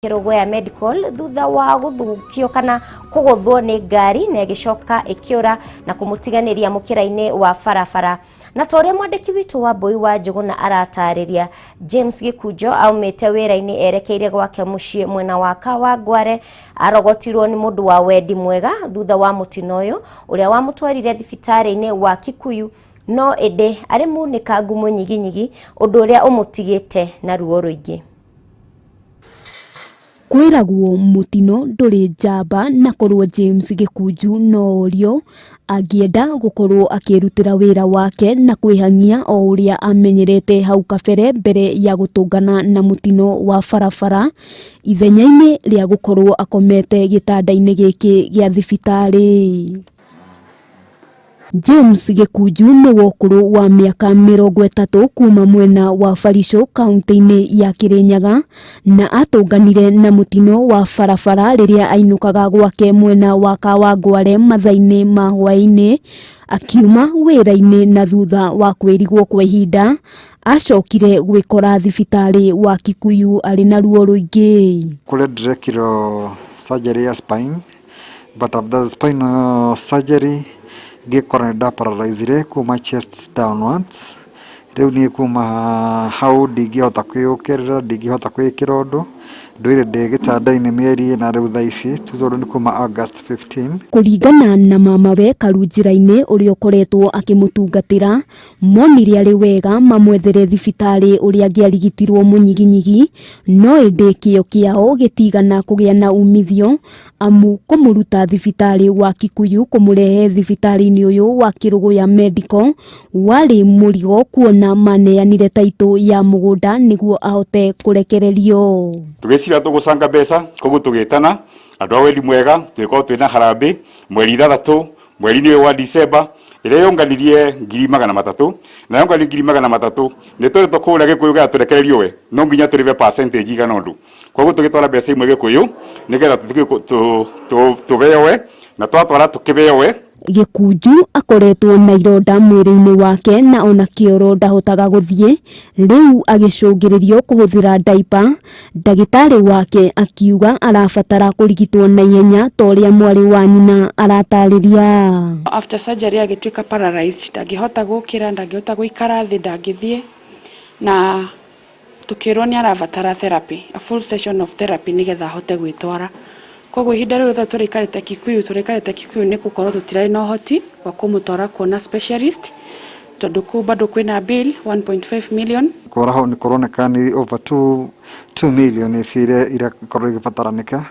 Kerugoya Medical thutha wa gũthũkio kana kũgũthwo nĩ ngari na ĩgĩcoka ĩkĩũra na kũmũtiganĩria mũkĩra-inĩ wa barabara. Na ta ũrĩa mwandĩki witũ wa Mbũi wa Njũgũna aratarĩria, James Gĩkunjo aumĩte wĩra-inĩ erekeire gwake mũciĩ mwena wa Kawangware, arogotirwo nĩ mũndũ wa wendi mwega thutha wa mũtino ũyũ ũrĩa wamũtwarire thibitarĩ-inĩ wa Kikuyu, no ĩndĩ arĩ munĩkangu mũnyiginyigi, ũndũ ũrĩa ũmũtigĩte na ruo rũingĩ. Kwĩragwo mũtino ndũrĩ njamba na korwo James Gĩkunju no orio angĩenda gũkorwo akĩrutĩra wĩra wake na kwĩhang'ia o ũrĩa amenyerete hau kabere mbere ya gũtũngana na mũtino wa barabara ithenya-inĩ rĩa gũkorwo akomete gĩtanda-inĩ gĩkĩ gĩa thibitarĩ. James Gĩkunju nĩ wa ũkũrũ wa mĩaka 30 kuma mwena wa Barisho kaunti-inĩ ya Kĩrĩnyaga na atũnganire na mũtino wa barabara rĩrĩa ainũkaga gwake mwena wa Kawangware mathaa-inĩ ma hwaĩ-inĩ akiuma wĩra-inĩ na thutha wa kwĩrigwo kwa ihinda acokire gwĩkora thibitarĩ wa Kikuyu arĩ na ruo rũingĩ. Kũrĩa ndĩrekirwo surgery ya spine, but after the spinal surgery ngĩkora nĩ ndaparalyzire kuma chest downwards. Rĩu niĩ kuma hau ndingĩhota kwĩyũkĩrĩra, ndingĩhota kwĩĩkĩra ũndũ, ndũire ndĩ gĩtanda-inĩ mĩeri ĩna rĩu thaa ici, tondũ nĩ kuma August 15. Kũringana na mamawe Karunjĩra-inĩ ũrĩa ũkoretwo akĩmũtungatĩra, monire arĩ wega mamwethere thibitarĩ ũrĩa angĩarigitirwo mũnyiginyigi, no ĩndĩ kĩo kĩao gĩtigana kũgĩa na umithio amu kũmũruta thibitarĩ wa Kikuyu kũmũrehe thibitarĩ-inĩ ũyũ wa Kĩrũgũya Medical warĩ mũrigo kuona maneanire taitũ ya mũgũnda nĩguo ahote kũrekererio. Tũgĩcira tũgũcanga mbeca koguo tũgĩtana andũ a wendi mwega tũgĩkorwo twĩna harambĩ mweri 6 mweri-inĩ ũyũ wa December ĩrĩa yonganirie 300,000 na yonganirie 300,000 nĩ tweretwo kũrĩa Gĩkũyũ getha tũrekererio we no nginya tũrĩbe percentage igana ũndũ, koguo tũgĩtwara mbeca imwe Gĩkũyũ nĩgetha tũbeowe na twatwara tũkĩbeowe. Gĩkunju akoretwo na ironda mwĩrĩ-inĩ wake na ona kĩoro ndahotaga gũthiĩ, rĩu agĩcũngĩrĩrio kũhũthĩra diaper, ndagĩtarĩ wake akiuga arabatara kũrigitwo na ihenya ta ũrĩa mwarĩ wa nyina aratarĩria. After surgery agĩtuĩka paralyzed, ndangĩhota gũkĩra, ndangĩhota gũikara thĩ, ndangĩthiĩ, na tukirwo nĩ arabatara therapy, a full session of therapy nĩgetha ahote gwĩtwara. Koguo ihinda rĩu rĩothe tũrĩikarĩte Kikuyu, tũrĩikarĩte Kikuyu nĩ gũkorwo tũtirarĩ na ũhoti wa kũmũtwara kuona specialist, tondũ kũu bado kwĩna bill 1.5 million. Kũra hau nĩ kũroneka nĩ over 2 million icio iria ikorwo igĩbataranĩka,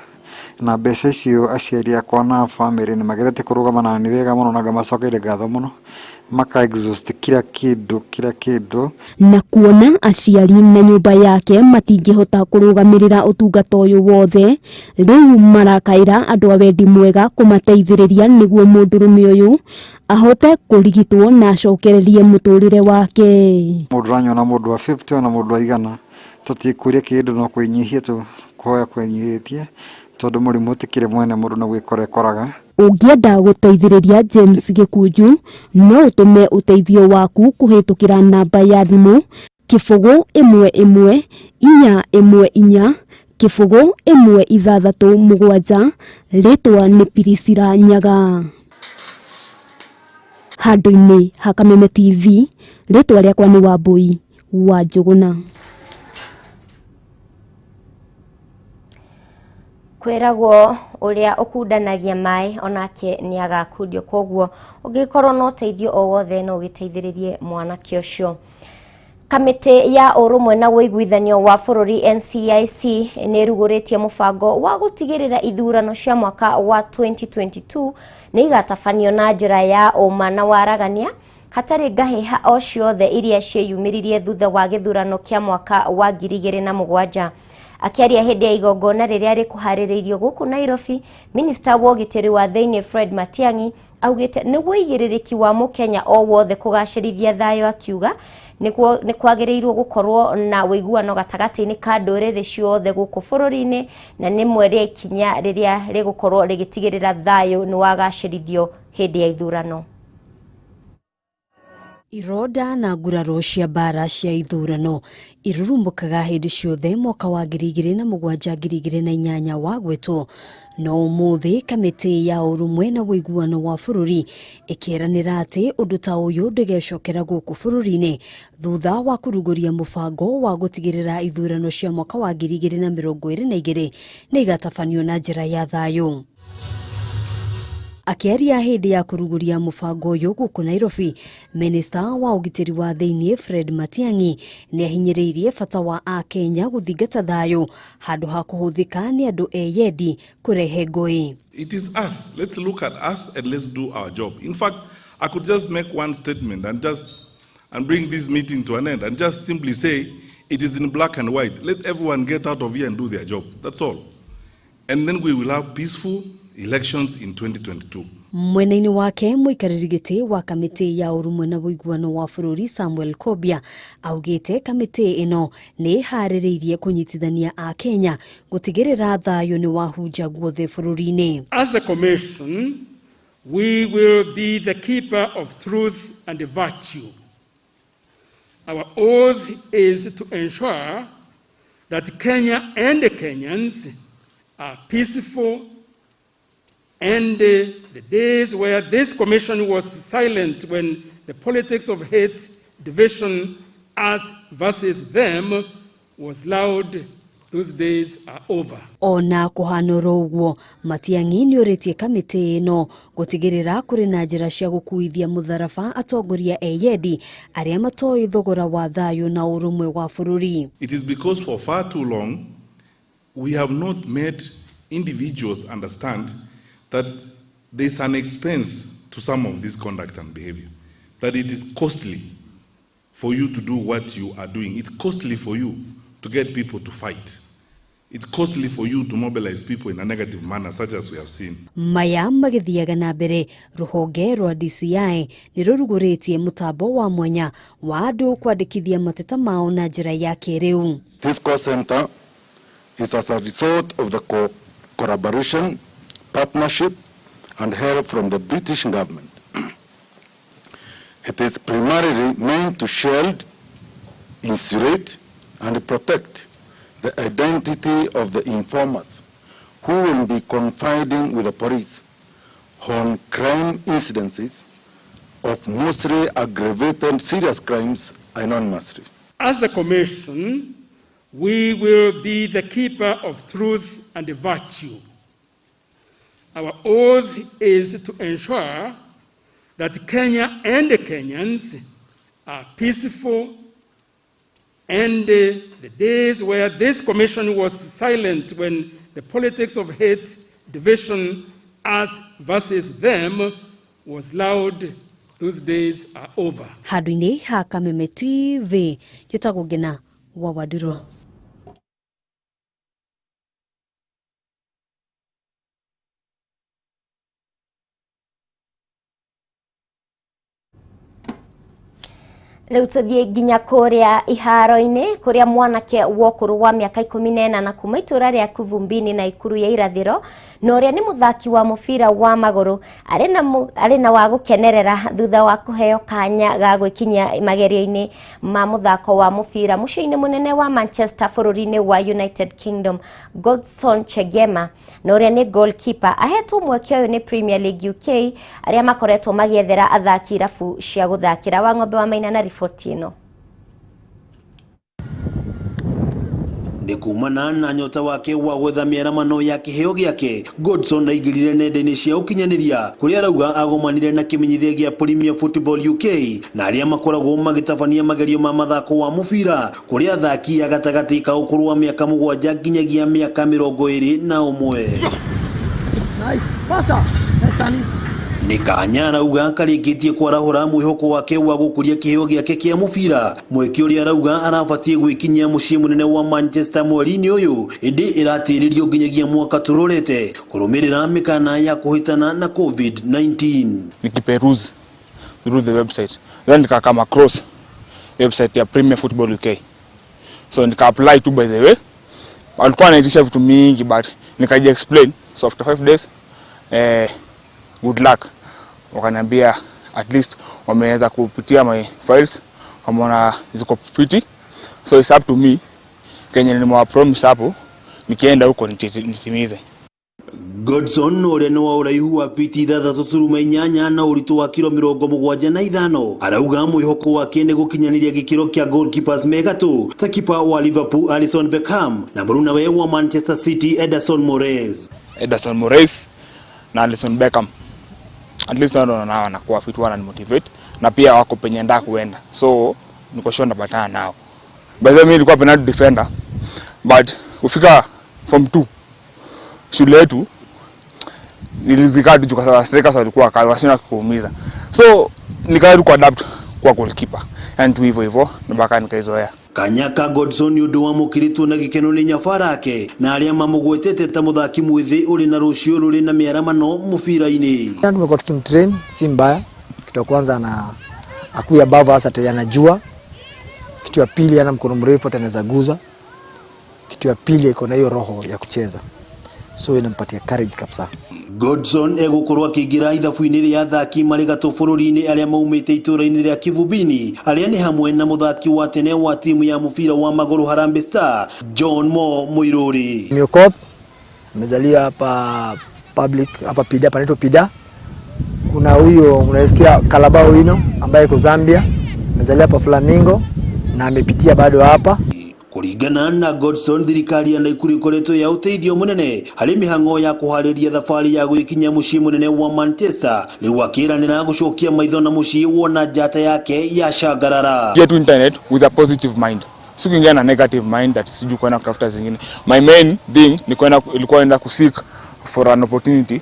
na mbeca icio aciari akwa na family nĩ magerete kũrũgama na nĩ wega mũno na ngamacokeria ngatho mũno, maka exhaust kila kĩndũ, kila kĩndũ. Na kuona aciari na nyũmba yake matingĩhota kũrũgamĩrĩra ũtungata ũyũ wothe, rĩu marakaĩra andũ a wendi mwega kũmateithĩrĩria nĩguo mũndũrũme ũyũ ahote kũrigitwo na acokererie mũtũrĩre wake. Mũndũ ũranyona mũndũ wa 50 ona mũndũ wa 100, tũtikũria kĩndũ no kwĩnyihia tu, kũhoya kwĩnyihĩtie, tondũ mũrimũ ũtikĩrĩ mwene mũndũ no gwĩkora ekoraga. Ũngĩenda gũteithĩrĩria James Gĩkunju no ũtũme ũteithio waku kũhĩtũkĩra namba ya thimũ 0 1 1 4 1 4 0 1 6 7, rĩtwa nĩ Priscilla Nyaga. Handũ-inĩ ha Kameme TV, rĩtwa rĩakwa nĩ Wambui wa Njũgũna. Kwĩragwo ũrĩa ũkundanagia maĩ onake nĩ agakundio, koguo ũngĩkorwo na ũteithio o wothe no ũgĩteithĩrĩrie mwanake ũcio. Kamĩtĩ ya ũrũmwe na ũiguithanio wa bũrũri NCIC nĩ ĩrugũrĩtie mũbango wa gũtigĩrĩra ithurano cia mwaka wa 2022 nĩ igatabanio na njĩra ya ũma na waragania hatarĩ ngahĩha o ciothe iria ciĩyumĩririe thutha wa gĩthurano kĩa mwaka wa 2007. Akĩaria hĩndĩ ya igongona rĩrĩa rĩkũharĩrĩirio gũkũ Nairobi, Minista wa ũgitĩri wa thĩinĩ Fred Matiang'i augĩte nĩ wũigĩrĩrĩki wa mũkenya o wothe kũgacĩrithia thayũ, akiuga nĩ kwagĩrĩirwo gũkorwo na ũiguano gatagatĩ-inĩ ka ndũrĩrĩ ciothe gũkũ bũrũri-inĩ, na nĩ rĩmwe rĩa ikinya rĩrĩa rĩgũkorwo rĩgĩtigĩrĩra thayũ nĩ wagacĩrithio hĩndĩ ya ithurano. Ironda na nguraro cia mbara cia ithurano irurumbukaga hĩndĩ ciothe mwaka wa 2007 2008 wagwetwo no ũmũthĩ kamĩtĩ ya ũrũmwe na ũiguano wa bũrũri ĩkĩranĩra atĩ ũndũ ta ũyũ ndũgecokera gũkũ bũrũri-inĩ thutha wa kũrugũria mũbango wa gũtigĩrĩra ithurano cia mwaka wa 2022 nĩ igatabanio na njĩra ya thayũ. Akĩaria hĩndĩ ya kũrugũria mũbango ũyũ gũkũ Nairobi, Minista wa ũgitĩri wa thĩinĩ Fred Matiang'i nĩ ahinyĩrĩirie bata wa Akenya gũthingata thayũ handũ ha kũhũthĩka nĩ andũ eyendi kũrehe ngũĩ. It is us. Let's look at us and let's do our job. In fact, I could just make one statement and just and bring this meeting to an end and just simply say it is in black and white. Let everyone get out of here and do their job. That's all. And then we will have peaceful elections in 2022. Mwena-inĩ wake mũikarĩri gĩtĩ wa kamĩtĩ ya ũrũmwe na ũiguano wa bũrũri Samuel Kobia augĩte kamĩtĩ ĩno nĩ ĩharĩrĩirie kũnyitithania Akenya gũtigĩrĩra thayũ nĩ wahunja guothe bũrũri-inĩ. As the Commission, we will be the keeper of truth and virtue. Our oath is to ensure that Kenya and the Kenyans are peaceful, and the days where this commission was silent when the politics of hate, division, us versus them was loud, those days are over. Ona kũhana oro ũguo, Matiang'i nĩorĩtie kamĩtĩ ĩno gũtigĩrĩra kũrĩ na njĩra cia gũkuithia mũtharaba atongoria eyendi arĩa matoĩ thogora wa thayũ na ũrũmwe wa bũrũri. It is because for far too long we have not made individuals understand that there's an expense to some of this conduct and behavior, that it is costly for you to do what you are doing. It's costly for you to get people to fight. It's costly for you to mobilize people in a negative manner, such as we have seen. Maya magĩthiaga na mbere, rũhonge rwa DCI nĩ rũrugũrĩtie mũtambo wa mwanya wa andũ kwandĩkithia mateta mao na njĩra ya kĩrĩu. This call center is as a result of the collaboration, partnership, and help from the British government. It is primarily meant to shield, insulate, and protect the identity of the informers who will be confiding with the police on crime incidences of mostly aggravated serious crimes anonymously. As the Commission, we will be the keeper of truth and virtue. Our oath is to ensure that Kenya and the Kenyans are peaceful, and the days where this commission was silent when the politics of hate, division, us versus them was loud, those days are over. Handũ-inĩ ha Kameme TV, njĩtagwo Ngina wa Wandirũ. Rĩu tũthiĩ nginya kũrĩa iharo-inĩ kũrĩa mwanake wa ũkũrũ wa mĩaka 18 kuma itũra rĩa Kuvumbini na Ikuru ya Irathĩro na ũrĩa nĩ mũthaki wa mũbira wa magũrũ arĩ na wa gũkenerera thutha wa kũheo kanya ga gwĩkinyia magerio-inĩ ma mũthako wa mũbira mũciĩ-inĩ mũnene wa Manchester bũrũri-inĩ wa United Kingdom. Godson Chegema na ũrĩa nĩ goalkeeper ahetwo mweke ũyũ nĩ Premier League UK arĩa makoretwo magĩethera athaki irabu cia gũthakĩra. Wa Ng'ombe wa Maina na riboti ĩno. Nĩ kumana na nyota wake wa gwetha mĩaramano ya kĩheo gĩake, Godson aingĩrire nenda-inĩ cia ũkinyanĩria kũrĩa arauga agomanire na kĩmenyithia gĩa Premier Football UK na arĩa makoragwo magĩtabania magerio ma mathako wa mũbira kũrĩa athaki a gatagatĩ ka ũkũrũ wa mĩaka 7 nginyagia mĩaka 21. Nĩ kanya arauga karĩkĩtie kwarahũra mwĩhoko wake wa gũkũria kĩheo gĩake kĩa mũbira, mweke ũrĩa arauga arabatiĩ gwĩkinyia mũciĩ mũnene wa Manchester mweri-inĩ ũyũ, ĩndĩ ĩratĩrĩrio nginyagia mwaka tũrorete kũrũmĩrĩra mĩkana ya kũhĩtana na COVID-19. Nikiperuse through the website, then nikakama across website ya Premier Football UK, so nika apply tu. By the way, walikuwa wanaitisha vitu mingi but nikaji explain, so after 5 days good luck, wakaniambia At least wameweza kupitia my files, wameona ziko fiti, so it's up to me kenye nimewa promise hapo nikienda huko nitimize. Godson ũrĩa nĩ wa ũraihu wa fiti 6.8 na ũritũ wa kiro 75 arauga mwĩhoko wake nĩ gũkinyanĩria gĩkĩro kĩa goalkeepers megatũ ta kipa wa Liverpool Alisson Beckham na mũrunawe wa Manchester City Ederson Moraes. Ederson Moraes na Alisson Beckham, at least wao nao wanakuwa fit, wana motivate na pia wako penye nda kuenda, so niko sure ndapatana nao. By the way, mimi nilikuwa penalty defender, but kufika form 2 shule yetu nilizikaa tu juu kwa sababu strikers walikuwa kali wasina kuumiza, so nikaanza ku adapt kwa goalkeeper, yani tu hivyo hivyo mpaka nikaizoea. Kanyaka Godson nĩ ũndũ wamũkĩrĩtwo na gĩkeno nĩ nyabara ake na arĩa mamũgwetete ta mũthaki mwĩthĩ ũrĩ na rũciũ rũrĩ na mĩaramano mũbira-inĩ. Tumekuwa tukimtrain, si mbaya. Kitu ya kwanza ana akui above us, ata anajua. Kitu ya pili ana mkono mrefu atanaweza guza. Kitu ya pili iko na hiyo roho ya kucheza, so inampatia courage kabisa. Godson egũkorwo akĩingĩra ithabu-inĩ rĩa athaki marĩ gatũ bũrũri-inĩ arĩa maumĩte itũũra-inĩ rĩa Kivubini, arĩa nĩ hamwe na mũthaki wa tene wa timu ya mũbira wa magũrũ Harambee Star John Mo Mũirũrĩ. Miokoth amezaliwa hapa public hapa Pida, panaitwa Pida. Kuna huyo unasikia Kalabao Wino ambaye yuko Zambia, amezaliwa hapa Flamingo na amepitia bado hapa. Kũringana na Godson, thirikari ya Naikuru ĩkoretwo ya ũteithio mũnene harĩ mĩhang'o ya kũharĩria thabarĩ ya gwĩkinya mũciĩ mũnene wa Manchester, rĩu akĩranĩra gũcokia maitho na mũciĩ wona njata yake ya cangarara. Get to internet with a positive mind, si kuingia na negative mind that sijui kwenda kutafuta zingine. My main thing ni kwenda, ilikuwa enda kuseek for an opportunity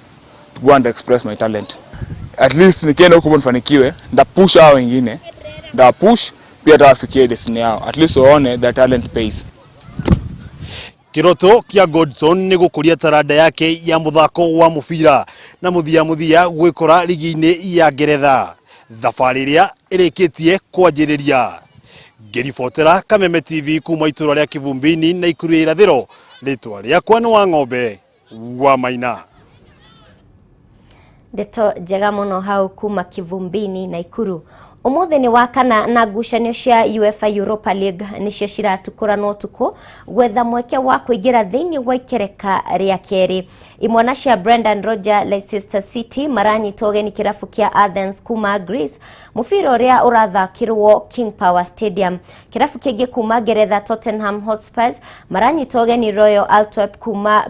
to go and express my talent. At least nikienda huko nifanikiwe, nda push hao wengine, nda push pia tawafikie destiny yao, at least waone their talent pays. Kĩroto kĩa Godson nĩ gũkũria taranda yake ya mũthako wa mũbira na mũthia mũthia gwĩkora ligi-inĩ ya Ngeretha, thabarĩ ĩrĩa ĩrĩkĩtie kwanjĩrĩria. Ngĩribotera Kameme TV kuma itũra rĩa Kivumbini na Ikuru ya Irathĩro, rĩtwa rĩakwa nĩ wa ng'ombe wa Maina. Ndeto njega mũno hau kuma Kivumbini, Naikuru. Ũmũthĩ nĩ wa kana na ngucanio cia UEFA Europa League nĩcio ciratukũranwo ũtukũ gwetha mweke wa kũingĩra thĩinĩ wa ikereka rĩa kerĩ. Imwana cia Brendan Rodgers Leicester City maranyita ũgeni kĩrabu kĩa Athens kuma Greece, mũbira ũrĩa ũrathakĩrwo King Power Stadium. Kĩrabu kĩngĩ kuma Ngeretha, Tottenham Hotspurs, maranyita ũgeni Royal Antwerp kuma